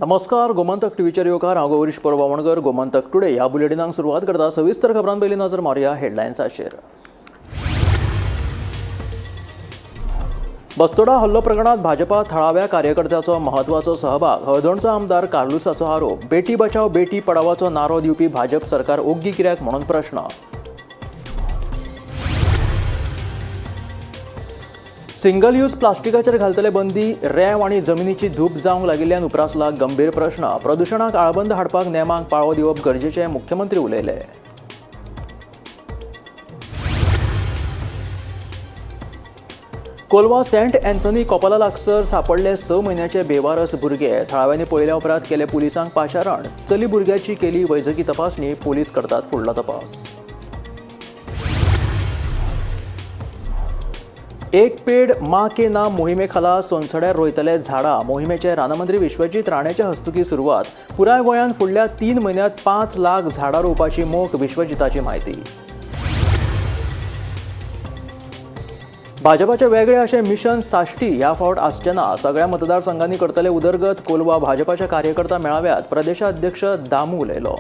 नमस्कार, गोमंतक टीव्हीचेर येवकार. हांव गौरीश परब आमोणकर. गोमंतक टुडे ह्या बुलेटिनाक सुरवात करता. सविस्तर खबरां पयलीं नजर मारुया हेडलायन्साचेर. बस्तोडा हल्लो प्रकरणात भाजपा थळाव्या कार्यकर्त्याचो महत्वाचो सहभाग, हळदोणचो आमदार कार्लुसाचो आरोप. बेटी बचाव बेटी पढावाचो नारो दिवपी भाजप सरकार ओग्गी कित्याक म्हणून प्रश्न. सिंगल यूज प्लास्टिकाचेर घालतले बंदी. रेंव आनी जमिनीची धूप जावंक लागिल्ल्यान उप्रासला गंभीर प्रश्न. प्रदुशणाक आळबंद हाडपाक नेमांक पाळो दिवप गरजेचें, मुख्यमंत्री उलयले. कोलवा सेंट अँथनी कोपाला लागसर सापडले 6 म्हयन्याचे बेवारस भुरगे. थळाव्यांनी पळयल्या उपरांत केले पुलिसांक पाचारण. चली भुरग्याची केली वैजकी तपासणी. पोलीस करतात फुडलो तपास. एक पेड माँ के नाम मोहिमे खाला सोनसड्यार रोयतले झाडां. मोहिमेचे रानमंत्री विश्वजीत राणेच्या हस्तुकी सुरवात. पुराय गोंयांत फुडल्या 3 म्हयन्यांत 5 लाख झाडां रोवपाची मोख, विश्वजिताची म्हायती. भाजपाचे वेगळे अशें मिशन साश्टी ह्या फावट आसचें ना. सगळ्या मतदारसंघांनी करतले उदरगत. कोलवा भाजपाच्या कार्यकर्ता मेळाव्यात प्रदेशाध्यक्ष दामू उलयलो.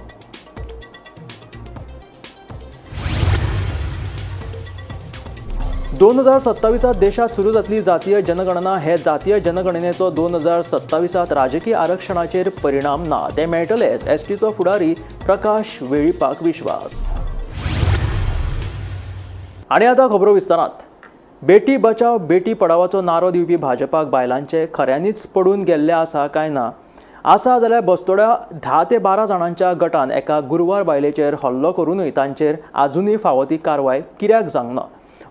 दोन 2027 देशात सुरू जातली जातीय जनगणना. हे जातीय जनगणनेचो 2027 राजकीय आरक्षणाचेर परिणाम ना, ते मेळटलेच, एसटीचो फुडारी प्रकाश वेळीपाक विश्वास. आनी आतां खबरो विस्तारांत. बेटी बचाव बेटी पढावाचो नारो दिवपी भाजपाक बायलांचे खऱ्यांनीच पडून गेल्ले आसा काय ना? आसा जाल्यार बस्तोड्या 10 ते 12 जाणांच्या गटान एका गुरवार बायलेचेर हल्लो करूनय तांचेर आजुनूय फावो ती कारवाय कित्याक जावंक ना,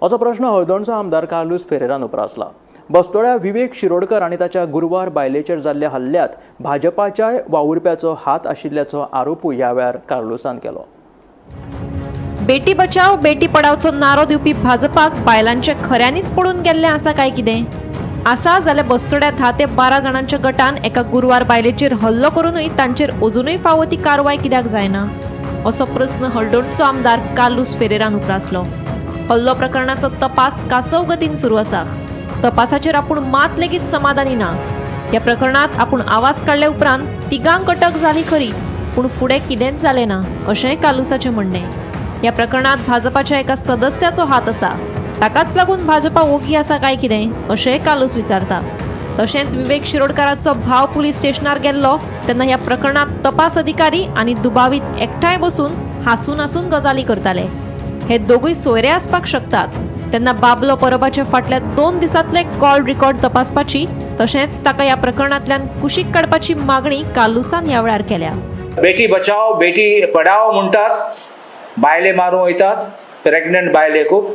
असो प्रश्न हळदोणचो आमदार कार्लूस फेरेरान उप्रासला. बस्तोड्या विवेक शिरोडकर आनी ताच्या गुरवार बायलेचेर जाल्ल्या हल्ल्यांत भाजपाच्याय वावुरप्याचो हात आशिल्ल्याचो आरोपूय ह्या वेळार कार्लूसान केलो. बेटी बचाव बेटी पढावचो नारो दिवपी भाजपाक बायलांचे खऱ्यांनीच पडून गेल्लें आसा काय कितें? आसा जाल्यार बस्तोड्या 10 ते 12 जाणांच्या गटान एका गुरवार बायलेचेर हल्लो करूनय तांचेर अजुनूय फावो ती कारवाय कित्याक जायना, असो प्रस्न हळदोणचो आमदार कार्लूस फेरेरान उप्रासलो. हल्लो प्रकरणाचो तपास कासव गतीन सुरू आसा. तपासाचेर आपूण मात लेगीत समाधानी ना. ह्या प्रकरणात आपूण आवाज काडल्या उपरांत तिगांक अटक जाली खरी, पूण फुडें कितेंच जालें ना, अशेंय कार्लूसाचें म्हणणें. ह्या प्रकरणात भाजपाच्या एका सदस्याचो हात आसा, ताकाच लागून भाजपा ओगी आसा काय कितें, अशेंय कार्लूस विचारता. तशेंच विवेक शिरोडकाराचो भाव पुलीस स्टेशनार गेल्लो तेन्ना ह्या प्रकरणात तपास अधिकारी आनी दुबावीत एकठांय बसून हांसून हांसून गजाली करताले. हे दोगूय सोयरे आसपाक शकतात. तेन्ना बाबलो परबाचे फाटल्या 2 दिसांतले कॉल रिकॉर्ड तपासपाची तशेंच ताका ह्या प्रकरणांतल्यान कुशीक काडपाची मागणी कार्लूसान ह्या वेळार केल्या. बेटी बचाव बेटी पढाव म्हणटात, बायले मारूंक वयतात, प्रेग्नंट बायले खूब.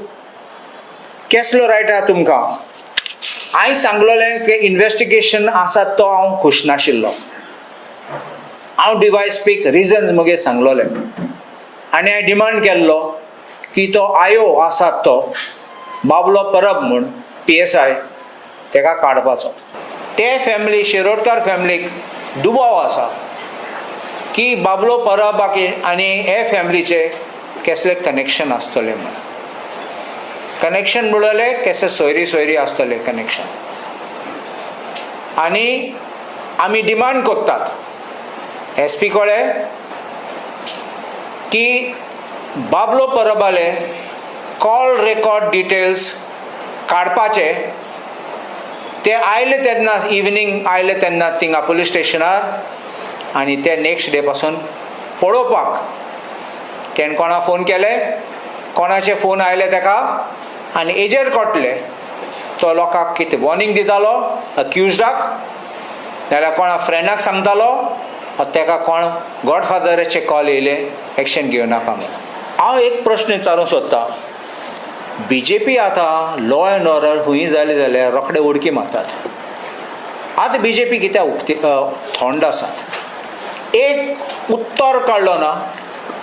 केसलो रायट आहा तुमकां? हांवें सांगलोलें की इन्वेस्टिगेशन आसा तो हांव खूश नाशिल्लो. हांव डिवायस स्पीक रिजन्स म्हगे सांगलोले आनी हांवें डिमांड केल्लो की तो आयो आसा तो बाबलो परब म्हूण PSI तेका काडपाचो. ते फॅमिली शिरोडकार फॅमिलीक दुबाव आसा की बाबलो परब आनी हे फॅमिलीचे केसले कनेक्शन आसतलें म्हूण. कनेक्शन म्हणलें केसले सोयरी सोयरी आसतले कनेक्शन. आनी आमी डिमांड करतात SP कडेन की बाबलो परबाले कॉल रेकॉर्ड डिटेल्स काडपाचे. ते आयले तेन्ना इवनींग आयले तेन्ना थिंगा पुलीस स्टेशनार आनी ते नेक्स्ट डे पासून पळोवपाक तेणें कोणा फोन केले, कोणाचे फोन आयले तेका आनी एजेर कोटले तो लोकांक कितें वॉर्निंग दितालो अक्युजडाक, नाल्यार कोणा फ्रेंडाक सांगतालो, तेका कोण गॉडफादराचे कॉल येयले एक्शन घेवं नाका म्हणून. हांव एक प्रश्न विचारूंक सोदतां, BJP आतां लॉ एंड ऑर्डर खूंय जालें जाल्यार रोखडे उडकी मारतात. आतां BJP कित्याक उक्ती थंड आसात? एक उत्तर काडलो ना,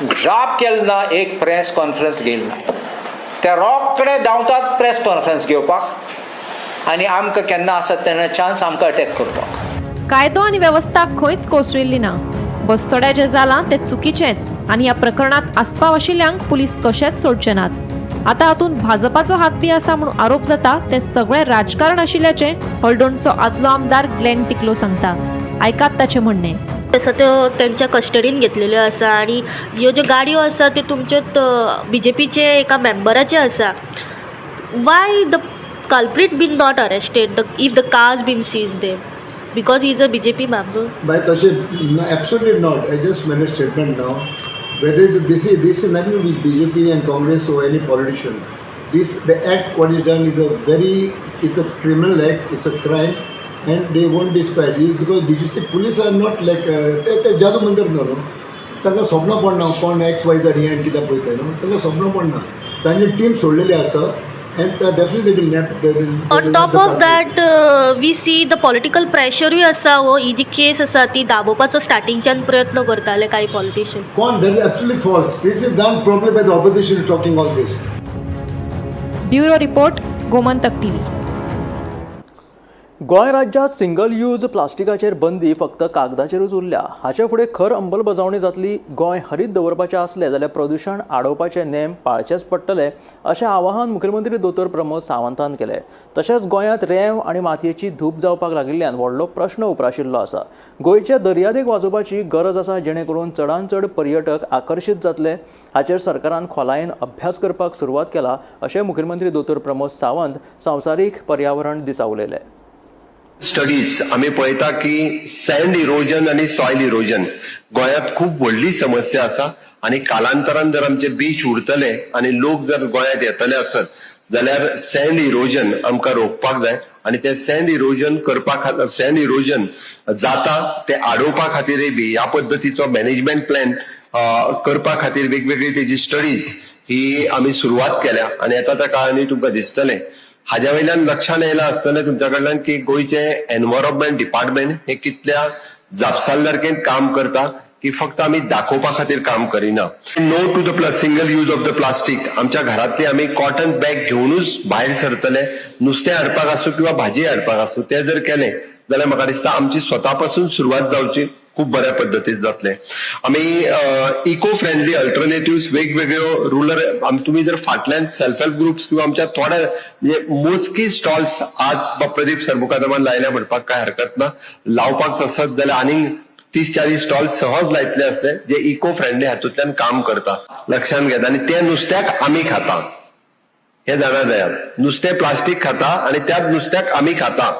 जाप केलो ना, एक प्रेस कॉन्फरन्स घेयली ना. ते रोखडे धांवतात प्रेस कॉन्फरन्स घेवपाक आनी आमकां केन्ना आसत तेन्ना चान्स आमकां अटॅक करपाक. कायदो आनी वेवस्था खंयच कोसळिल्ली ना. बस्तोड्या जें जालां तें चुकीचेंच आनी ह्या प्रकरणात आस्पाव आशिल्ल्यांक पुलीस कशेंच सोडचे नात. आतां हातूंत भाजपाचो हात बी आसा म्हणून आरोप जाता तें सगळें राजकारण आशिल्ल्याचें हळदोणचो आदलो आमदार ग्लॅन टिकलो सांगता. आयकात ताचें म्हणणें. आसा त्यो तेंच्या कस्टडीन घेतलेल्यो आसा आनी ह्यो ज्यो गाडयो आसा त्यो तुमच्यो बीजेपीचे एका मेंबराचे आसा. Why the culprit been not arrested the if the cars been seize then because he is a BJP member? By Toshib, no, absolutely not. I just made a statement now. Whether it's BC, this is nothing to do with BJP and Congress or any politician. This, the act, what is done is a very, it's a criminal act, it's a crime, and they won't be spared. It's because BJP police are not like, ते जादू मंदिर न्हू न्हू तांकां स्वप्न पडना कोण x Y Z हें कित्याक पळयता न्हू तांकां स्वप्न पडना. तांची टीम सोडलेली आसा and definitely they will not, they will on top of that we see the political प्रेशरूय आसा. हो ही जी केस आसा ती दाबोवपाचो स्टार्टिंगच्यान प्रयत्न करताले कांय politician. Con, that is absolutely false. This is done probably by the opposition talking all this. Bureau report, Gomantak TV. Goa राज्यांत single use प्लास्टिकाचेर बंदी फक्त कागदाचेरूच उरल्या. हाचे फुडें खर अंमलबजावणी जातली. गोंय हरीत दवरपाचें आसलें जाल्यार प्रदुशण आडोवपाचे नेम पाळचेच पडटले अशें आवाहन मुखेलमंत्री दोतोर प्रमोद सावंतान केलें. तशेंच गोंयांत रेंव आनी मातयेची धूप जावपाक लागिल्ल्यान व्हडलो प्रश्न उप्राशिल्लो आसा. गोंयचे दर्यादेग वाजोवपाची गरज आसा जेणे करून चडांत चड पर्यटक आकर्शीत जातले. हाचेर सरकारान खोलायेन अभ्यास करपाक सुरवात केला अशें मुखेलमंत्री दोतोर प्रमोद सावंत संवसारीक पर्यावरण दिसा उलयले. स्टडीज आमी पळयता की सँड इरोजन आनी सॉयल इरोजन गोंयांत खूब व्हडली समस्या आसा आनी कालांतरान जर आमचे बीच उरतले आनी लोक जर गोंयांत येतले आसत जाल्यार सँड इरोजन आमकां रोखपाक जाय आनी ते सँड इरोजन करपा खातीर, सँड इरोजन जाता ते आडोवपा खातीरय बी ह्या पद्दतीचो मॅनेजमेंट प्लॅन करपा खातीर वेगवेगळी तेजी स्टडीज ही आमी सुरवात केल्या आनी येता त्या काळांनी तुमकां दिसतलें. हाज्या वयल्यान लक्षात येयलां आसतलें तुमच्या कडल्यान की गोंयचें एनवायरमेंट डिपार्टमेंट हे कितल्या जापसालदारकेन काम करता की फक्त आमी दाखोवपा खातीर काम करिना. No to the single use of the plastic. आमच्या घरांतली आमी कॉटन बॅग घेवनूच भायर सरतले, नुस्तें हाडपाक आसूं किंवा भाजी हाडपाक आसूं, तें जर केलें जाल्यार म्हाका दिसता आमची स्वता पासून सुरवात जावची, खूब बऱ्या पद्दतीन जातलें. आमी इको फ्रेंडली अल्टरनेटिव्ह वेगवेगळ्यो रुरल, तुमी जर फाटल्यान सेल्फ हेल्प ग्रुप्स किंवा आमच्या थोड्या म्हणजे मोजकी स्टॉल्स आज प्रदीप सरमुखादामान लायल्या म्हणपाक काय हरकत ना. लावपाक आसत जाल्यार आनीक 30-40 स्टॉल सहज लायतले आसले जे इको फ्रेंडली हातूंतल्यान काम करता. लक्षात घेता आनी ते नुस्त्याक आमी खाता हे जाणा जायात. नुस्तें प्लास्टीक खाता आनी त्याच नुस्त्याक आमी खाता.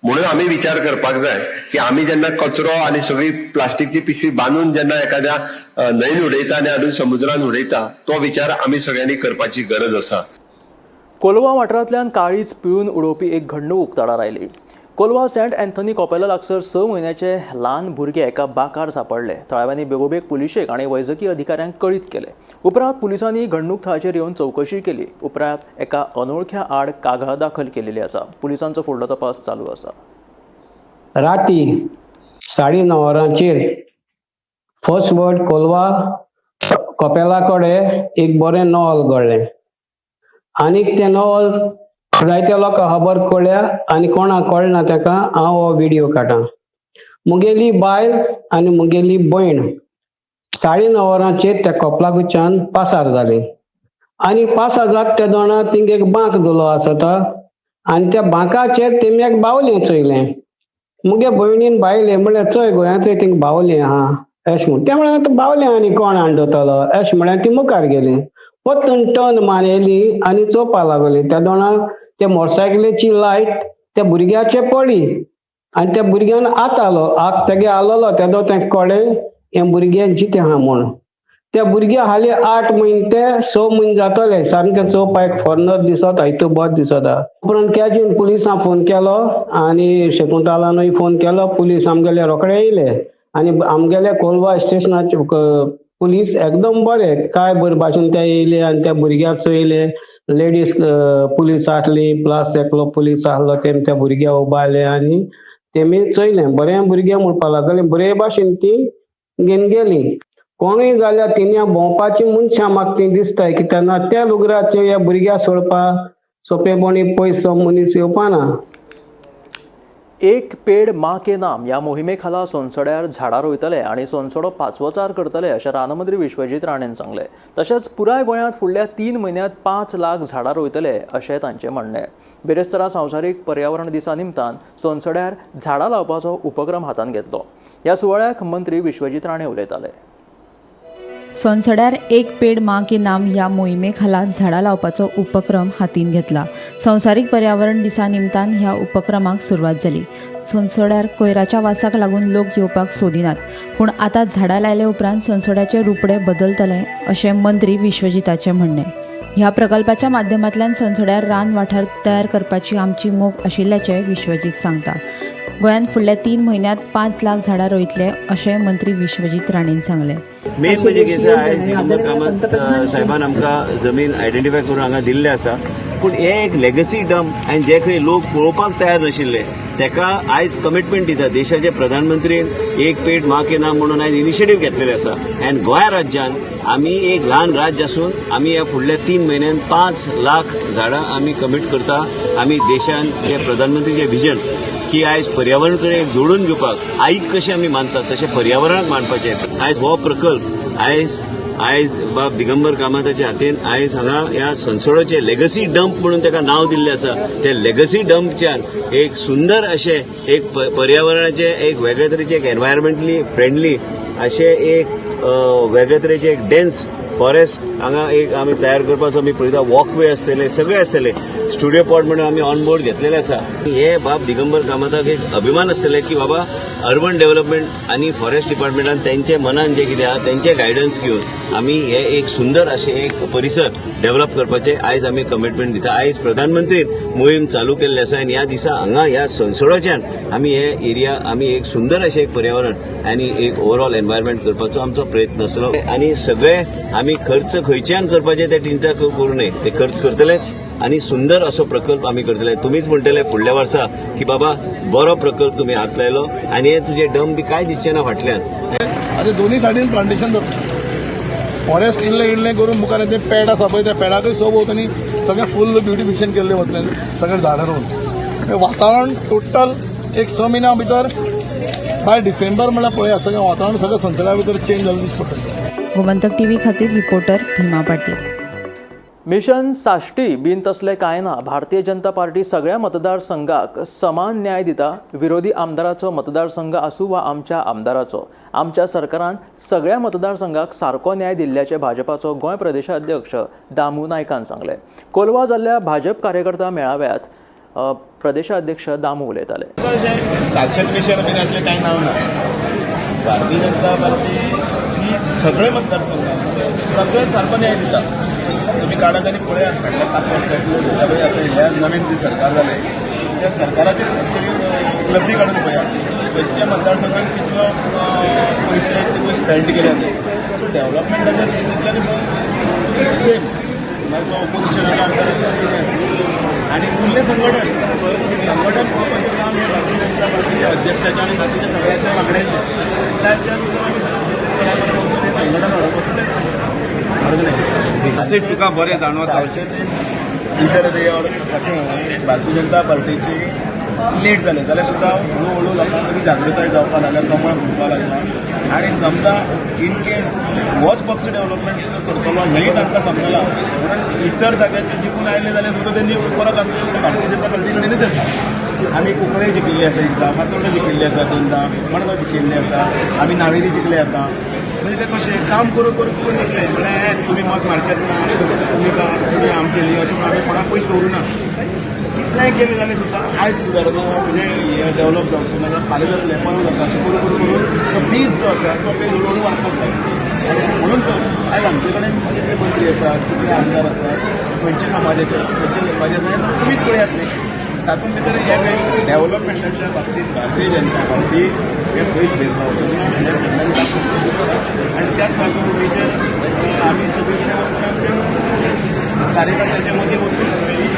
म्हणून आमी विचार करपाक जाय की आमी जेन्ना कचरो आनी सगळी प्लास्टिकची पिशवी बांदून जेन्ना एखाद्या न्हंयेन उडयता आनी हाडून समुद्रान उडयता, तो विचार आमी सगळ्यांनी करपाची गरज आसा. कोलवा वाठारांतल्यान काळीज पिळून उडोवपी एक घडणूक उक्ताडार आयली. कोलवा सेंट अँथनी कॉपेला लागसर 6 म्हयन्याचे ल्हान भुरगे एका बाकार सांपडले. थळाव्यांनी बेगोबेग पुलिशेक आनी वैजकी अधिकाऱ्यांक कळीत केले. उपरांत पुलिसांनी घडणूक थळाचेर येवन चवकशी केली. उपरांत एका अनोळख्या आड कागाळ दाखल केलेली आसा. पुलिसांचो फुडलो तपास चालू आसा. राती 9:30 वरांचेर फर्स्ट वर्ड कोलवा कपेला कडेन एक बरें नवल घडलें आनीक तें नवल जायत्या लोकांक खबर कळ्ळ्या आनी कोणाक कळना ताका हांव हो विडियो काडटा. मुगेली बायल आनी मुगेली भयण 9:30 वरांचेर त्या कपलाकच्यान पासार जाली आनी पासार जाता ते दोणा थिंग एक बांक दिलो आसता आनी त्या बांकाचेर तेमी एक बावलें चोयलें. मुगे भयणीन बायले म्हणल्यार चोय गोंयांत थिंग बावलें आहा अशें म्हूण. तें म्हळ्यार आतां बावलें आनी कोण हाडटलो अशें म्हळ्यार ती मुखार गेली. परतून टर्न मारली आनी चोवपाक लागली. त्या दोणाक त्या मोटरसायकलीची लायट त्या भुरग्याचे पडली आनी त्या भुरग्यान आत आलो, आत तेगे आलोलो तेदो तें कळ्ळें हें भुरगें जितें आहा म्हूण. त्या भुरग्या हाली 8 म्हयने ते 6 म्हयने जातले, सामकें चोवपाक फॉरनर दिसता, इतू बरें दिसता. उपरांत कॅजीन पुलिसांक फोन केलो आनी शकुंतलानूय फोन केलो. पुलीस आमगेले रोखडे येयले आनी आमगेले कोलवा स्टेशनाचे पुलीस एकदम बरे, काय बरे भाशेन ते येयले आनी त्या भुरग्याक चोयले. लेडीज पुलीस आसली प्लस एकलो पुलीस आसलो, तेमी त्या भुरग्याक उबारले आनी तेमी चोयलें बरें भुरगें म्हणपाक लागले, बरे भाशेन ती घेवन गेली. कोणूय जाल्यार तिणें भोंवपाची मनशां म्हाका ती दिसताय की तेन्ना त्या लुगराचेर ह्या भुरग्याक सोडपाक सोंपेपणी पयसो मनीस येवपाना. एक पेड माँ के नाम ह्या मोहिमे खाला सोनसड्यार झाडां रोयतले आनी सोनसडो पाचवोचार करतले अशें रानमंत्री विश्वजीत राणेन सांगलें. तशेंच पुराय गोंयांत फुडल्या 3 म्हयन्यांत 5 लाख झाडां रोयतले अशें तांचें म्हणणें. बिरेस्तारा संवसारीक पर्यावरण दिसा निमतान सोनसड्यार झाडां लावपाचो उपक्रम हातांत घेतलो. ह्या सुवाळ्याक मंत्री विश्वजीत राणे उलयताले. सोनसड्यार एक पेड माँ के नाम ह्या मोहिमे खाला झाडां लावपाचो उपक्रम हातीन घेतला. संवसारीक पर्यावरण दिसा निमतान ह्या उपक्रमाक सुरवात जाली. सोनसड्यार कोयराच्या वासाक लागून लोक येवपाक सोदिनात, पूण आतां झाडां लायले उपरांत सोनसड्याचें रुपडें बदलतलें अशें मंत्री विश्वजीताचें म्हणणें. ह्या प्रकल्पाच्या माध्यमांतल्यान सोनसड्यार रान वाठार तयार करपाची आमची मोख आशिल्ल्याचें विश्वजीत सांगता. गोंयांत फुडल्या 3 म्हयन्यांत 5 लाख झाडां रोयतले अशें मंत्री विश्वजीत राणेन सांगलें. मेन म्हणजे कितें, आयज दिगंबर कामत साहेबान आमकां जमीन आयडेंटिफाय करून हांगा दिल्लें आसा, पूण हे एक लेगसी डंप आनी जे खंय लोक पळोवपाक तयार नाशिल्ले तेका आयज कमिटमेंट दिता. देशाचे प्रधानमंत्रीन एक पेड माँ के नाम म्हणून आयज इनिशिएटीव घेतलेले आसा आनी गोंया राज्यान आमी एक ल्हान राज्य आसून आमी ह्या फुडल्या 3 म्हयन्यान 5 लाख झाडां आमी कमीट करता. आमी देशान जे प्रधानमंत्रीचे विजन की आयज पर्यावरण कडेन जोडून घेवपाक आईक कशें आमी मानतात तशें पर्यावरणाक मानपाचें, आयज हो प्रकल्प आयज आयज बाब दिगंबर कामताच्या हातीन आयज हांगा ह्या सनसोडाचे लेगसी डंप म्हणून ताका नांव दिल्लें आसा. ते लेगसी डंपच्यान एक सुंदर अशें एक पर्यावरणाचें एक वेगळे तरेचें एक एनवायरमेंटली फ्रेंडली अशें एक वेगळे तरेचें एक डेन्स फॉरेस्ट हांगा एक आमी तयार करपाचो आमी पळयता. वॉकवे आसतले, सगळे आसतले, स्टुडिओ पॉट म्हणून आमी ऑन बोर्ड घेतलेले आसा. हे बाब दिगंबर कामताक एक अभिमान आसतले की बाबा अर्बन डेव्हलपमेंट आनी फॉरेस्ट डिपार्टमेंटान तेंचे मनान जे कितें आहा तेंचे गायडन्स घेवन आमी हे एक सुंदर अशें एक परिसर डेव्हलप करपाचें आयज आमी कमिटमेंट दिता. आयज प्रधानमंत्री मोहीम चालू केल्ली आसा आनी ह्या दिसा हांगा ह्या सनसोडाच्यान आमी हे एरिया आमी एक सुंदर अशें एक पर्यावरण आनी एक ओवरऑल एनवायरमेंट करपाचो आमचो प्रयत्न आसलो. आनी सगळे आमी खर्च खंयच्यान करपाचे ते चिंता करूं नये, ते खर्च करतलेच आनी सुंदर असो प्रकल्प आमी करतले. तुमीच म्हणटले फुडल्या वर्सा की बाबा बरो प्रकल्प तुमी हात लायलो आनी हे तुजे डंप बी कांय दिसचे ना फाटल्यान. आतां दोनूय सायडीन प्लांटेशन जाता, फॉरेस्ट इल्लें इल्लें करून मुखार तें पेड आसा पळय, त्या पेडाकय सभोंवतणी सगळें फूल ब्युटिफिकेशन केल्लें वतलें, सगळें झाडां रोवन वातावरण टोटल एक 6 म्हयन्या भितर बाय डिसेंबर म्हणल्यार पळया सगळें वातावरण सगळें संवसारा भितर चेंज जाल्लें दिसता पडटलें. गोमंतक टीव्ही खातीर रिपोर्टर भीमा पाटील. मिशन साश्टी बीन तसलें कांय ना. भारतीय जनता पार्टी सगळ्या मतदारसंघाक समान न्याय दिता. विरोधी आमदाराचो मतदारसंघ आसूं वा आमच्या आमदाराचो, आमच्या सरकारान सगळ्या मतदारसंघाक सारको न्याय दिल्ल्याचें भाजपाचो गोंय प्रदेशाध्यक्ष दामू नायकान सांगलें. कोलवा जाल्ल्या भाजप कार्यकर्ता मेळाव्यात प्रदेशाध्यक्ष दामू उलयताले. सातशें मिशन बीन असलें कांय नांव ना. भारतीय जनता पार्टी ही सगळे मतदारसंघाक सगळे सारको न्याय दिता. तुमी काडात आनी पळयात फाटल्या 5 वर्सांतले आतां ह्या नवीन जे सरकार जालें त्या सरकाराचेर तरी उपलब्धी काडून पळयात, खंयच्या मतदारसंघात कितलो पयशे कितले स्पेंड केल्या ते. सो डेव्हलपमेंटाच्या दृश्टींतल्यान सेम मागीर तो ओपोजिशनाचो आमदार आसता कितें आनी उरलें संघटन, संघटन पळोवपाचें काम हें भारतीय जनता पार्टीच्या अध्यक्षाच्या आनी बाकीच्या सगळ्यांच्या वांगड्यांचें. त्याच्या नुसार आमी सगळें संघटन हाडपाचो प्रयत्न. तुका बरें जाणवता इतर वे ऑर अशें भारतीय जनता पार्टीची लेट जालें जाल्यार सुद्दां हळू हळू लोकां मदीं जागृताय जावपाक लागल्या, कमळ फुटपाक लागला आनी समजा इन केस होच पक्ष डेव्हलपमेंट करतलो हेंय तांकां समजलां म्हणून इतर जाग्याचेर जिखून आयले जाल्यार सुद्दां तेंची परत आमचे भारतीय जनता पार्टी कडेनच येता. आमी कुंकळे जिखिल्ले आसा एकदां, फातोर्डा जिखिल्ले आसा दोनदां, मडगांव जिखिल्ले आसा, आमी नावेली जिखले आतां. म्हणजे ते कशें काम करून करून करून जिखले म्हणल्यार तुमी मत मारचेच ना, तुमी तुमी आमचें न्ही अशें म्हणून आमी कोणाक पयस दवरूं ना. कितलेंय केलें जाल्यार सुद्दां आयज सुदारना म्हणजे हें डेव्हलप जावचें ना जाल्यार फाल्यां जातलें परत जाता अशें करून करून करून तो बीज जो आसा तो बीज हळू हळू वाडपाक लागला. आनी म्हणून तर आयज आमचे कडेन कितले मंत्री आसात, कितले आमदार आसात, खंयच्या समाजाचे आसा, खंयच्या धर्माचे आसा हें सगळें तुमीच पळयात न्ही. तातूंत भितर हे काही डेव्हलपमेंटाच्या बाबतींत भारतीय जनता पार्टी हे खंयच भेदभाव करना हें सगळ्यांक दाखोवन आनी त्याच पार्श्वभुमीचेर आमी सगळे कडेन आमच्या कार्यकर्त्यांच्या मदीं वचून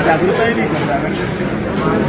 जागृताय बी करता. कारण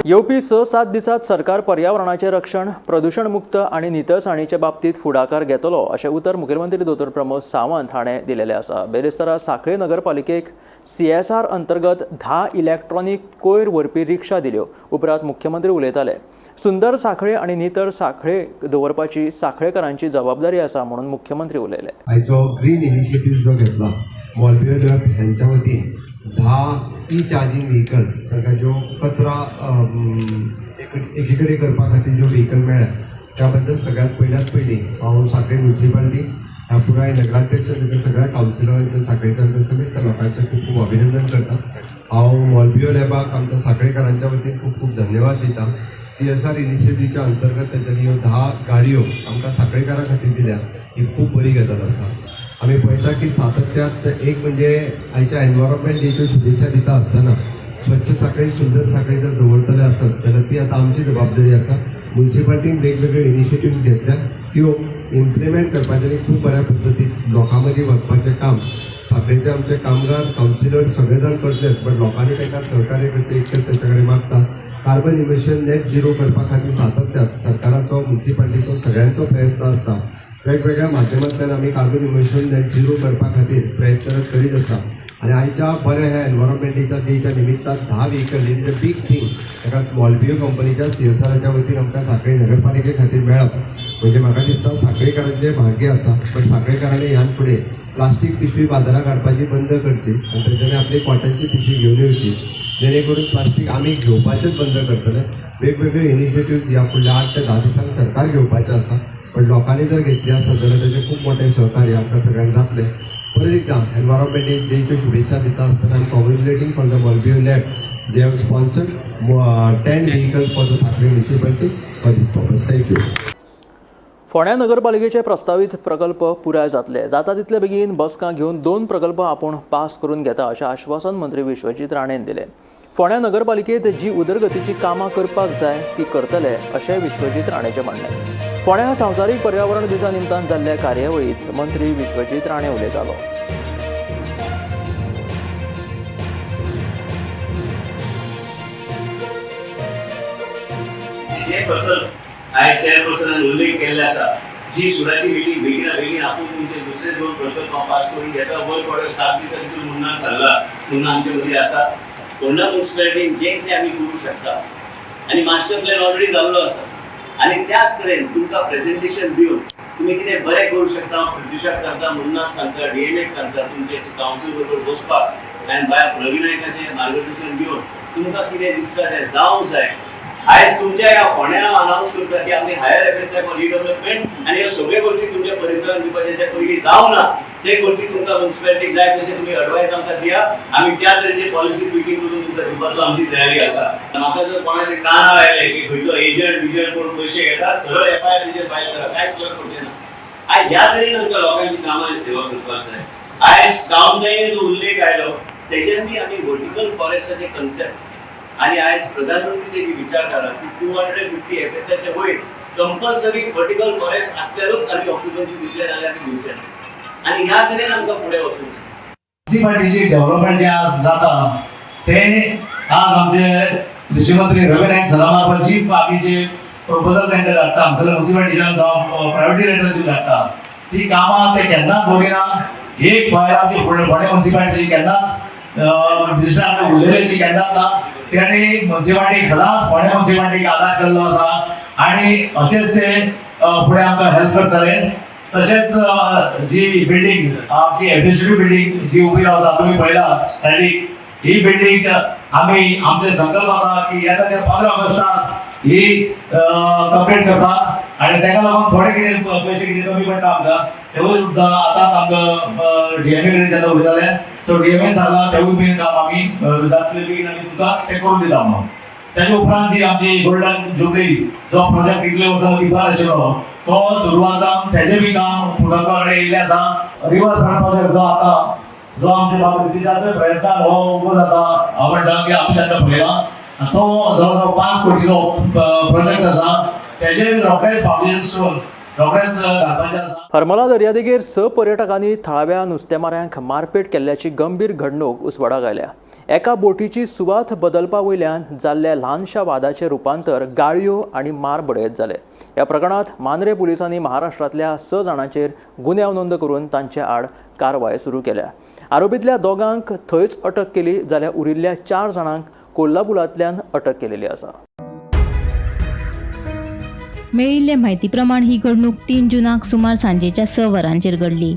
येवपी 6-7 दिसांत सरकार पर्यावरणाचें रक्षण, प्रदूशण मुक्त आनी नितळसाणीचे बाबतींत फुडाकार घेतलो अशें उतर मुखेलमंत्री दोतोर प्रमोद सावंत हाणें दिलेलें आसा. बेरेस्तारा सांखळे नगरपालिकेक CSR अंतर्गत 10 इलॅक्ट्रॉनीक कोयर व्हरपी रिक्षा दिल्यो. उपरांत मुख्यमंत्री उलयताले. सुंदर सांखळे आनी नितळ सांखळे दवरपाची सांखळेकारांची जबाबदारी आसा म्हणून मुख्यमंत्री उलयले. आयचो ग्रीन इनिशिएटीव जो घेतला मॉलबियो लॅब हेंच्या वतीन 10 ई-चार्जिंग व्हेकल्स तांकां ज्यो कचरा एकी कडेन करपा खातीर ज्यो व्हेकल मेळ्ळ्या त्या बद्दल सगळ्यांत पयल्यात पयलीं हांव सांखळे म्युनिसिपालिटी ह्या पुराय नगराध्यक्ष तांच्या सगळ्या कावन्सिलरांच्या सांखळेकारांच्या समेस्त लोकांचें खूब खूब अभिनंदन करता. हांव मॉलबियो लॅबाक आमच्या सांखळेकारांच्या वतीन खूब खूब धन्यवाद दिता. CSR इनिशिएटीवच्या अंतर्गत तांच्यांनी ह्यो 10 गाडयो आमकां सांखळेकारां खातीर दिल्या ही खूब बरी गजाल आसा. आमी पळयता की सातत्यांत एक म्हणजे आयच्या एनवायरमेंट डेच्यो शुभेच्छा दिता आसतना स्वच्छ सांखळी सुंदर सांखळी जर दवरतले आसत जाल्यार ती आतां आमची जबाबदारी आसा. म्युनिसिपालिटीन वेगवेगळ्यो इनिशिएटीव घेतल्या त्यो इम्प्लिमेंट करपाचें आनी खूब बऱ्या पद्दतीन लोकां मदीं वचपाचें काम सांखळेचे आमचे कामगार कावन्सिलर सगळे जाण करचेच, बट लोकांनी तांकां सहकार्य करचें इतकें तांच्या कडेन मागता. कार्बन इमिशन नेट झिरो करपा खातीर सातत्यांत सरकाराचो म्युनिसिपालिटीचो सगळ्यांचो प्रयत्न आसता. वेगवेगळ्या माध्यमांतल्यान आमी कार्बन इमिशन नेट झिरो करपा खातीर प्रयत्न करीत आसा आनी आयच्या बऱ्या ह्या एनवायरमेंटाच्या डेच्या निमित्तान 10 vehicle it is a big thing. ताका मॉलबियो कंपनीच्या CSRच्या वतीन आमकां सांखळे नगरपालिके खातीर मेळप म्हणजे म्हाका दिसता सांखळेकारांचें भाग्य आसा. पण सांखळेकारांनी ह्यान फुडें प्लास्टीक पिशवी बाजाराक हाडपाची बंद करची आनी तेंच्यांनी आपली कॉटनची पिशवी घेवन येवची, जेणे करून प्लास्टीक आमी घेवपाचेच बंद करतले. वेगवेगळे इनिशिएटीव ह्या फुडल्या 8 ते 10 दिसांक सरकार घेवपाचें आसा, पण लोकांनी जर घेतली आसत जाल्यार तेजें खूब मोठें सहकार्य आमकां सगळ्यांक जातलें. परत एकदां एनवायरमेंट डेच्यो शुभेच्छा दिता आसतना I am congratulating for the Molbio lab. They have sponsored 10 vehicles for the Sanquelim municipality for this purpose. Thank you. फोंड्या नगरपालिकेचे प्रस्तावीत प्रकल्प पुराय जातले. जाता तितले बेगीन बसका घेवन 2 प्रकल्प आपूण पास करून घेता अशें आश्वासन मंत्री विश्वजीत राणेन दिलें. फोंड्या नगरपालिकेंत जी उदरगतीची कामां करपाक जाय ती करतले अशें विश्वजीत राणेचें म्हणणें. फोंड्या संवसारीक पर्यावरण दिसा निमतान जाल्ल्या कार्यावळींत मंत्री विश्वजीत राणे उलयतालो. हे प्रकल्प आयज चेअरपर्सनान उल्लेख केल्ले आसा, जी सुराची मिटींग बेगिना बेगीन आपूण तुमचे दुसरे 2 प्रकल्प हांव पास करून घेता. वर्क ऑर्डर 7 दिसां भितर मुन्नान सांगला, मुन्ना आमचे मदीं आसा. फोंडा म्युनिसिपालिटीन जें कितें आमी करूंक शकता आनी मास्टर प्लॅन ऑलरेडी जाल्लो आसा आनी त्याच तरेन तुमकां प्रेजेंटेशन दिवन तुमी कितें बरें करूंक शकता. हांव प्रत्युषाक सांगता, मुन्नाक सांगता, DMAक सांगता, तुमचे कावन्सील बरोबर बसपाक आनी बाय रवी नायकाचें मार्गदर्शन घेवन तुमकां कितें दिसता तें जावंक जाय. आयज तुमच्या ह्या फोंड्या हांव अनावन्स करता की आमी हायर FSI for redevelopment आनी ह्यो सगळ्यो गोश्टी तुमच्या परिसरांत दिवपाचे जे पयलीं जावंक ना ते गोश्टी तुमकां म्युनिसिपालिटीक जाय तशें तुमी एडवायस आमकां दिया. आमी त्या तरेची पॉलिसी मिटींग करून तुमकां दिवपाचो आमची तयारी आसा. म्हाका जर कोणाचे कानार आयलें की खंयचो एजंट बिजंट कोण पयशे घेता, सरळ FIR तेजेर फायल करा, कांयच फरक पडचें ना. आयज ह्या तरेन आमकां लोकांची कामां आनी सेवा करपाक जाय. आयज टावन प्लॅनिंग जो उल्लेख आयलो तेजेर बी आमी वर्टिकल फॉरेस्टाचे कन्सेप्ट आनी आयज प्रधानमंत्रीची जी विचारधारा की 250 FSIच्या वयर कंपल्सरी वर्टिकल फॉरेस्ट आसल्यारूच आमी ऑक्युपन्सी दितले, जाल्यार आमी दिवचे ना. आनी ह्या तरेन आमकां फुडें वचूंक जाय. म्युनिसिपालिटीची डेव्हलपमेंट जें आज जाता तें आज आमचे कृषी मंत्री रवी नायक सरा मार्फत जी आमी जे प्रपोजल तांकां धाडटा, हांगसर म्युनिसिपालिटीच्यान जावं प्रायवेट डिरेक्टर दिवन धाडटा, ती कामां ते केन्नाच दवरिना. एक फायल आमची फोंडें म्युनिसिपालिटीची केन्नाच मिनिस्टर आमचे उलयलेशी केन्नाच ना. तांणी म्युनिसिपालिटीक सदांच फोंडें म्युनिसिपालिटीक आदार केल्लो आसा आनी अशेंच ते फुडें आमकां हेल्प करतले. तशेंच जी बिल्डींग आमची एडमिनिस्ट्रेटीव बिल्डींग जी उबी रावता तुमी पळयला सायडीक, ही बिल्डींग आमी आमचे संकल्प आसा की येता त्या 15 ऑगस्टाक ही कंप्लीट करपाक आनी ताका लागून थोडे कितें पयशे कितें कमी पडटा आमकां तेवूय सुद्दां आतांच आमकां DMA कडेन जेन्ना उलयताले, सो DMA सांगला तेवूय बीन काम आमी जातले बेगीन आमी तुमकां तें करून दिता म्हणून. ताजे उपरांत जी आमची गोल्डन जुबली जो प्रोजेक्ट इतले वर्सां मदीं आशिल्लो तो सुरवात जावन तेजें बी काम पूर्णत्वा कडेन येयल्लें आसा. रिवर फ्रंट प्रोजेक्ट जो आतां जो आमच्या बाबतीचाचो प्रयत्नान हो उबो जाता, हांव म्हणटा की आमी तांकां पळयला तो जवळ जवळ 5 कोटीचो प्रोजेक्ट आसा. तेजेर रोखडेच फावंडेशन स्टोन रोखडेंच घालपाचें आसा. हरमला दर्यादेगेर 6 पर्यटकांनी थळाव्या नुस्तेमाऱ्यांक मारपेट केल्ल्याची गंभीर घडणूक उजवाडाक आयल्या. एका बोटीची सुवात बदलपा वयल्यान जाल्ल्या ल्हानशा वादाचें रुपांतर गाळयो आनी मार बडयत जालें. ह्या प्रकरणांत मांद्रे पुलिसांनी महाराष्ट्रांतल्या 6 जाणांचेर गुन्यांव नोंद करून तांचे आड कारवाय सुरू केल्या. आरोपींतल्या 2 थंयच अटक केली जाल्यार उरिल्ल्या 4 जाणांक कोल्हापुरांतल्यान अटक केलेली आसा. मेळिल्ले म्हायती प्रमाण ही घडणूक 3 जूनाक सुमार सांजेच्या 6 वरांचेर घडली.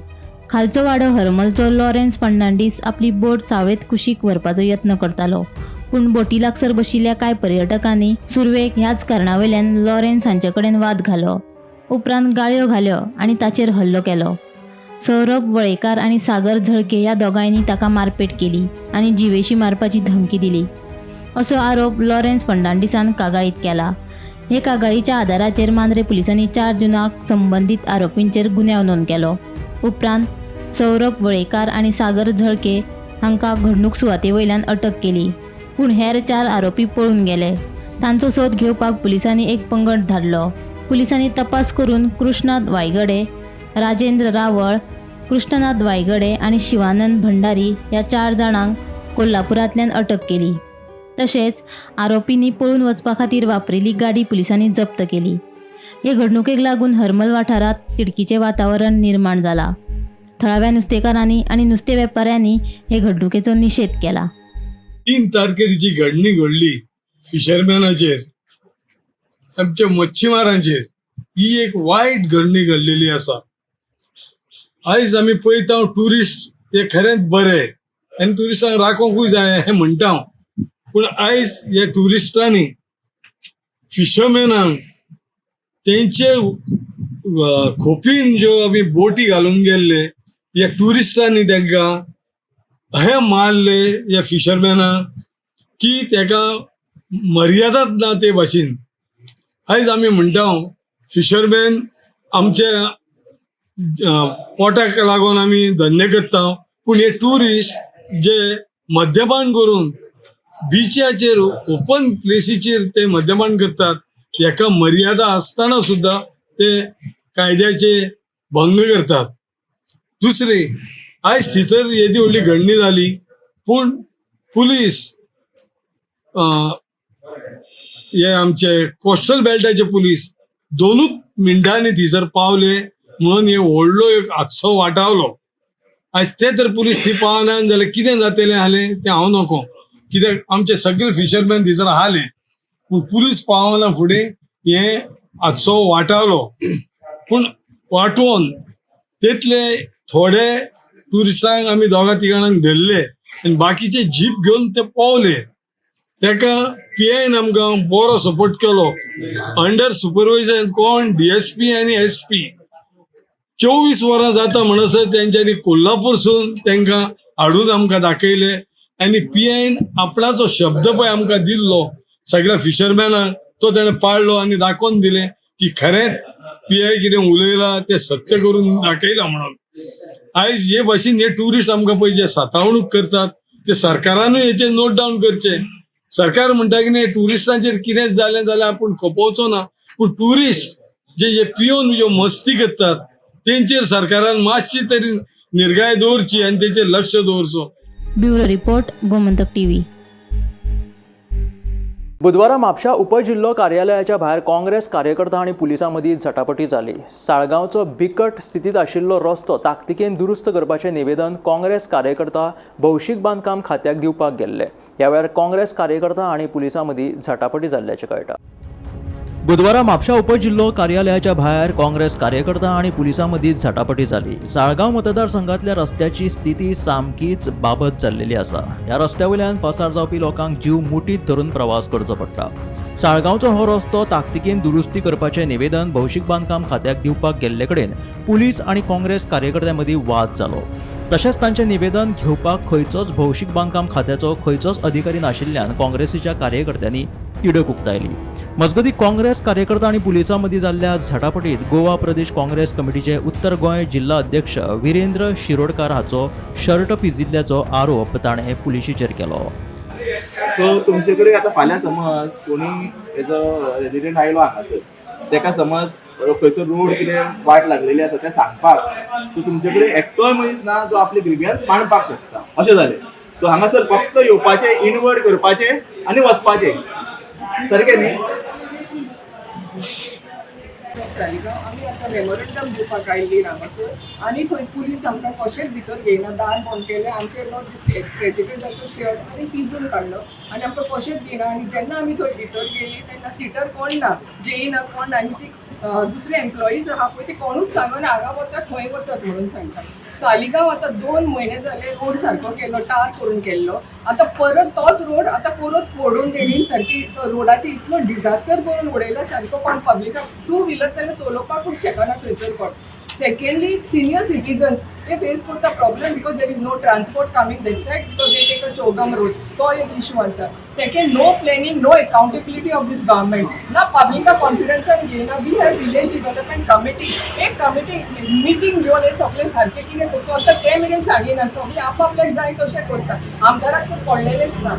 खालचो वाडो हरमलचो लॉरेन्स फर्नांडीस आपली बोट सावळेत कुशीक व्हरपाचो यत्न करतालो, पूण बोटी लागसर बशिल्ल्या कांय पर्यटकांनी सुरवेक ह्याच कारणावयल्यान लॉरेन्स हांचे कडेन वाद घालो. उपरांत गाळयो घाल्यो आनी ताचेर हल्लो केलो. सौरभ वळेकार आनी सागर झळके ह्या दोगांयनी ताका मारपेट केली आनी जिवेशी मारपाची धमकी दिली, असो आरोप लॉरेन्स फर्नांडीसान कागाळीत केला. हे कागाळीच्या आदाराचेर मांद्रे पुलिसांनी 4 जूनाक संबंदीत आरोपींचेर गुन्यांव नोंद केलो. उपरांत सौरभ वळेकार आनी सागर झळके हांकां घडणूक सुवाते वयल्यान अटक केली, पूण हेर 4 आरोपी पळून गेले. तांचो सोद घेवपाक पुलिसांनी एक पंगड धाडलो. पुलिसांनी तपास करून कृष्णात वायगडे, राजेंद्र रावळ, कृष्णनाथ वायगडे आनी शिवानंद भंडारी ह्या 4 जाणांक कोल्हापुरांतल्यान अटक केली. तशेंच आरोपींनी पळून वचपा खातीर वापरिल्ली गाडी पुलिसांनी जप्त केली. हे घडणुकेक लागून हरमल वाठारांत तिडकीचें वातावरण निर्माण जाला. थळाव्या नुस्तेकारांनी आनी नुस्तें वेपाऱ्यांनी हे घडणुकेचो निशेध केला. 3 तारखेर जी घडणी घडली फिशरमॅनाचेर, आमच्या मच्छीमारांचेर, ही एक वायट घडणी घडलेली आसा. आयज आमी पळयता ट्युरिस्ट हे खरेंच बरे आनी ट्युरिस्टांक राखोंकूय जाय हें म्हणटा हांव, पूण आयज ह्या ट्युरिस्टांनी फिशरमॅनांक तेंचे खोपीन ज्यो आमी बोटी घालून गेल्ले ह्या ट्युरिस्टांनी तांकां हे मारले ह्या फिशरमॅनांक की ताका मर्यादाच ना ते भाशेन. आयज आमी म्हणटा फिशरमॅन आमच्या पोटाक लागून आमी धंदे करता, पूण हे ट्युरिस्ट जे मद्यपान करून बिचाचेर ओपन प्लेसीचेर ते मद्यपान करतात, हेका मर्यादा आसतना सुद्दां ते कायद्याचे भंग करतात. दुसरे, आयज थंयसर येदी व्हडली घडणी जाली, पूण पुलीस हे आमचे कोस्टल बेल्टाचे पुलीस 2 मिनटांनी थंयसर पावले म्हणून हे व्हडलो एक हादसो वाटावलो. आयज ते तर पुलीस थंय पावना जाल्यार कितें जातलें आसलें तें हांव नको, कित्याक आमचे सगळे फिशरमॅन थंयसर आसले, पूण पुलीस पावना फुडें हे हादसो वाटावलो. पूण वाटोवन तेतले थोडे ट्युरिस्टांक आमी 2-3 जाणांक धरले आनी बाकीचे जीप घेवन ते पावले. ताका पी आयन आमकां बरो सपोर्ट केलो, अंडर सुपरवायजन कोण DSP आनी SP. 24 वरां जाता म्हणसर तेंच्यांनी कोल्हापूरसून तांकां हाडून आमकां दाखयले आनी पी आयन आपणाचो शब्द पळय आमकां दिल्लो सगळ्या फिशरमॅनांक तो तेणें पाळ्ळो आनी दाखोवन दिलें की खरेंच पी I कितें उलयलां तें सत्य करून दाखयलां म्हणून. आयज हे भाशेन हे ट्युरिस्ट आमकां पळय जे सातावणूक करतात ते सरकारानूय हेचेर नोट डावन करचें. सरकार म्हणटा की न्ही ट्युरिस्टांचेर कितें जालें जाल्यार आपूण खपोवचो ना, पूण ट्युरिस्ट जे हे पिवन ज्यो मस्ती करतात तेंचेर सरकारान मातशी तरी निर्गाय दवरची आनी तेंचेर लक्ष दवरचो. Bureau report, Gomantak TV. बुधवारा म्हापशा उपजिल्लो कार्यालयाच्या भायर काँग्रेस कार्यकर्ता आनी पुलिसां मदीं झटापटी जाली. साळगांवचो बिकट स्थितींत आशिल्लो रस्तो ताकतिकेन दुरुस्त करपाचें निवेदन काँग्रेस कार्यकर्ता भौशीक बांदकाम खात्याक दिवपाक गेल्ले. ह्या वेळार काँग्रेस कार्यकर्ता आनी पुलिसां मदीं झटापटी जाल्ल्याचें कळटा. बुधवारा म्हापशा उपजिल्लो कार्यालयाच्या भायर काँग्रेस कार्यकर्ता आनी पुलिसां मदीं झटापटी जाली. साळगांव मतदारसंघातल्या रस्त्याची स्थिती सामकीच बाबत जाल्लेली आसा. ह्या रस्त्या वयल्यान पासार जावपी लोकांक जीव मुठीत धरून प्रवास करचो पडटा. साळगांवचो हो रस्तो ताकतिकेन दुरुस्ती करपाचें निवेदन भौशीक बांदकाम खात्याक दिवपाक गेल्ले कडेन पुलीस आनी काँग्रेस कार्यकर्त्यां मदीं वाद जालो. तशेंच तांचें निवेदन घेवपाक खंयचोच भौशीक बांदकाम खात्याचो खंयचोच अधिकारी नाशिल्ल्यान काँग्रेसीच्या कार्यकर्त्यांनी तिडक उक्तायली. मजगतीं काँग्रेस कार्यकर्ता आनी पुलिसां मदीं जाल्ल्या झटापटीत गोवा प्रदेश काँग्रेस कमिटीचे उत्तर गोंय जिल्ला अध्यक्ष विरेंद्र शिरोडकार हाचो शर्ट पिजिल्ल्याचो आरोप ताणें पुलिशेचेर केलो. सो तुमचे कडेन आतां फाल्यां समज कोणी एज अ रेजिडेंट आयलो हांगासर, तेका समज खंयचो रोड कितें वाट लागलेली आसा तें सांगपाक. सो तुमचे कडेन एकटोय मनीस ना जो आपले ग्रिवियन्स मांडपाक शकता अशें जालें. सो हांगासर फक्त येवपाचें, इनवर्ड करपाचें आनी वचपाचें, सारकें न्ही? सालिगांव आमी आतां मेमोरंडम दिवपाक आयिल्ली हांगासर आनी थंय पुलीस आमकां कशेंच भितर घेयना. दार बंद केलें, आमचे नो प्रेजिडेंटाचो शर्ट आनी पिजून काडलो आनी आमकां कशेंच दिना. आनी जेन्ना आमी थंय भितर गेली तेन्ना सिटर कोण ना, जेई ना, कोण ना. आनी ती दुसरे एम्प्लॉईज आहा पळय ती कोणूच सांगना हांगा वचात थंय वचात म्हणून सांगता. सालिगांव आतां 2 म्हयने जाले रोड सारको केलो, टार करून केल्लो. आतां परत तोच रोड आतां परत फोडून तेणी सारकी रोडाचे इतलो डिजास्टर करून उडयला सारको. कोण पब्लिकाक टू व्हिलर जाल्यार चलोवपाकूच शकना थंयसर कोण. सेकंडली, सिनियर सिटीजन्स ते फेस करता problem because there is no transport coming that side because they take a Chogm road, तो एक इशू आसा. Second, no planning, no accountability of this government. ना पब्लिका कॉन्फिडन्सान घेयना. We have village development committee, एक committee meeting घेवन हे सगळें सारकें कितें चलता तें मेरेन सांगिना. सगळें आपआपल्याक जाय तशें करता, आमदाराक तर पडलेलेंच ना.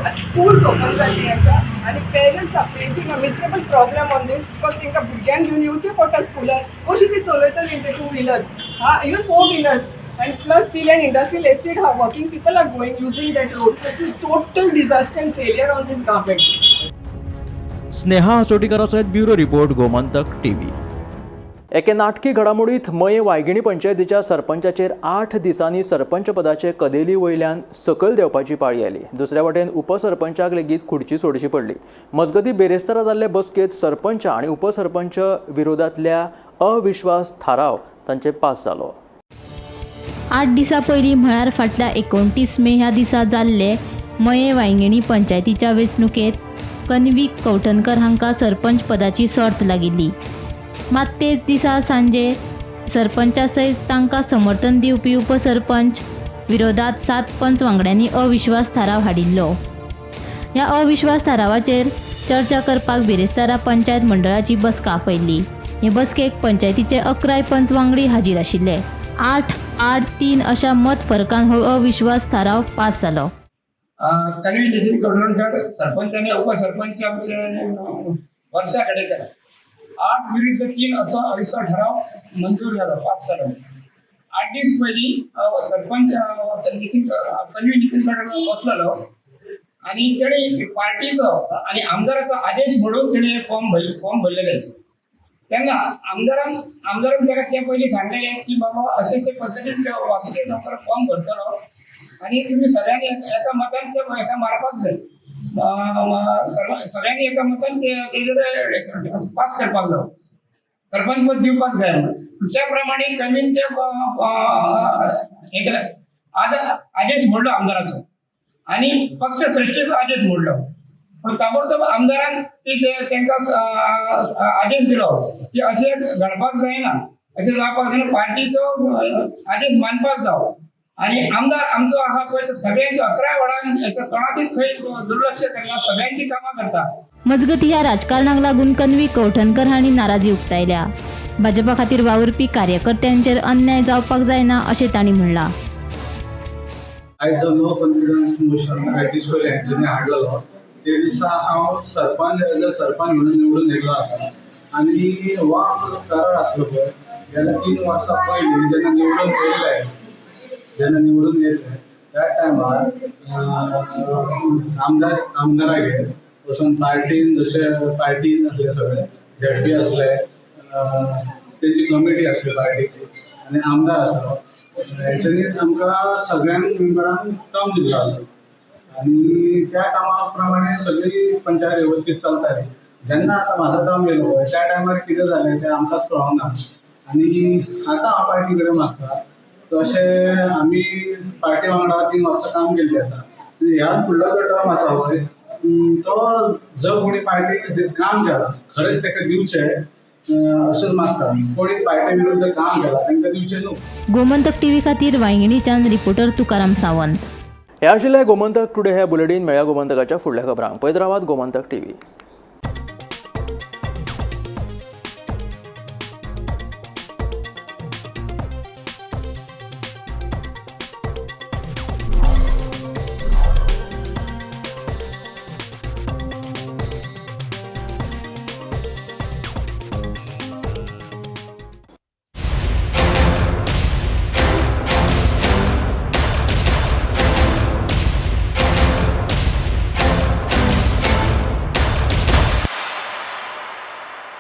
आनी स्कूल्स ओपन जाल्लीं आसा आनी parents are facing a miserable problem on this because तांकां भुरग्यांक घेवन येवचें पडटा स्कुलार. कशी ती चलयतली ते टू व्हिलर, हा, even four wheelers? And plus Pilerne industrial estate, how working people are going using that road. So it's a total disaster and failure on this government. Sneha हसोटीकरा सयत ब्युरो रिपोर्ट, गोमंतक टीव्ही. एके नाटकी घडामोडीत मये वायगिणी पंचायतीच्या सरपंचाचेर 8 दिसांनी सरपंच पदाचे कदेली वयल्यान सकयल देंवपाची पाळी आयली. दुसऱ्या वटेन उपसरपंचाक लेगीत खुर्ची सोडची पडली. मजगतीं, बेरेस्तारा जाल्ले बसकेंत सरपंच आनी उपसरपंच विरोधांतल्या अविश्वास थाराव तांचे पास जालो. 8 दिसां पयलीं म्हळ्यार फाटल्या 29 मे ह्या दिसा जाल्ले मये वांयगिणी पंचायतीच्या वेंचणुकेंत कन्वीक कवठणकर हांकां सरपंच पदाची सोर्त लागिल्ली. मात तेच दिसा सांजे सरपंचा सयत तांकां समर्थन दिवपी उपसरपंच विरोधात 7 पंच वांगड्यांनी अविश्वास थाराव हाडिल्लो. ह्या अविश्वास थारावाचेर चर्चा करपाक बिरेस्तारा पंचायत मंडळाची बसका आपयल्ली. हे बसकेक पंचायतीचे 11 पंच वांगडी हाजीर आशिल्ले. 8-8-3 अशा मत फरकान हो अविश्वास थाराव पास जालो. कन्वी नितीन कवठणकर सरपंच आणि उपसरपंच आमचे वर्षा गडेकर, 8 विरुद्ध 3 असो अविश्वास ठराव मंजूर झालो, पास झालो. 8 दीस पयलीं सरपंच नितीन कन्वी नितीन कवठणकर बसलेलो आणि तेणी पार्टीचो आणि आमदाराचो आदेश मोडून तेणे फॉर्म भरलेले. तेन्ना आमदारान ताका ते पयलीं सांगलेलें की बाबा, अशे अशे पद्दतीन ते वासुदेव गांवकर फॉर्म भरतलो आणि तुम्ही सगळ्यांनी एका मतान ते एका मारपाक जाय, सगळ्यांनी एका मतान ते तेजेर पास करपाक जाय, सरपंच पद दिवपाक जाय म्हणून. त्या प्रमाणे कन्वीन ते हे केलें, आदेश मोडलो आमदाराचो आणि पक्ष श्रेष्ठीचो आदेश मोडलो. पण ताबडतोब आमदारान ते तांकां आदेश दिलो की अशें घडपाक जायना, अशें जावपाक जायना, पार्टीचो आदेश मानपाक जावो. आणि आमदार आमचो आहा पळय तो सगळ्यांच्या 11 वडान कोणाचीच खंय दुर्लक्ष करना, सगळ्यांची कामां करता. मजगती, ह्या राजकारणाक लागून कन्वी कवठणकर हांणी नाराजी उक्तायल्या. भाजपा खातीर वावुरपी कार्यकर्त्यांचेर अन्याय जावपाक जायना अशें तांणी म्हणलां. आयज जो नो कॉन्फिडन्स मोशन डिस्कोले हेंच्यांनी हाडलेलो ते दिसा हांव सरपंच, एज अ सरपंच म्हणून निवडून येयल्लो आसा. आनी हो आमचो जो करार आसलो पळय, जेन्ना 3 वर्सां पयलीं जेन्ना निवडून येयले, जेन्ना निवडून येयले त्या टायमार आमदारागेर वचून पार्टीन, जशे पार्टीन आसले सगळे, झेडपी आसले, तेंची कमिटी आसली पार्टीची आनी आमदार आसलो, हेंच्यांनी आमकां सगळ्यांक मेंबरांक टर्म दिल्लो आसा. आनी त्या टर्मा प्रमाणे सगळी पंचायत वेवस्थीत चलताली. जेन्ना आतां म्हाजो टर्म येयलो पळय, त्या टायमार कितें जालें तें आमकांच कळोंक ना. आनी आतां हांव पार्टी कडेन मागता, तशें आमी पार्टी वांगडा 3 वर्सां काम केल्लें आसा आनी ह्या फुडलो जो टर्म आसा पळय, तो जो कोणी पार्टी खातीर काम केलां खरेंच ताका दिवचें अशेंच मागता. कोणी पार्टी विरुद्ध काम केलां तांकां दिवचें न्हू. गोमंतक टीव्ही खातीर वांयगिणीच्यान रिपोर्टर तुकाराम सावंत. हे आशिल्लें गोमंतक टुडे हे बुलेटीन. मेळया गोमंतकाच्या फुडल्या खबरांक. पळयत रावात गोमंतक टीव्ही.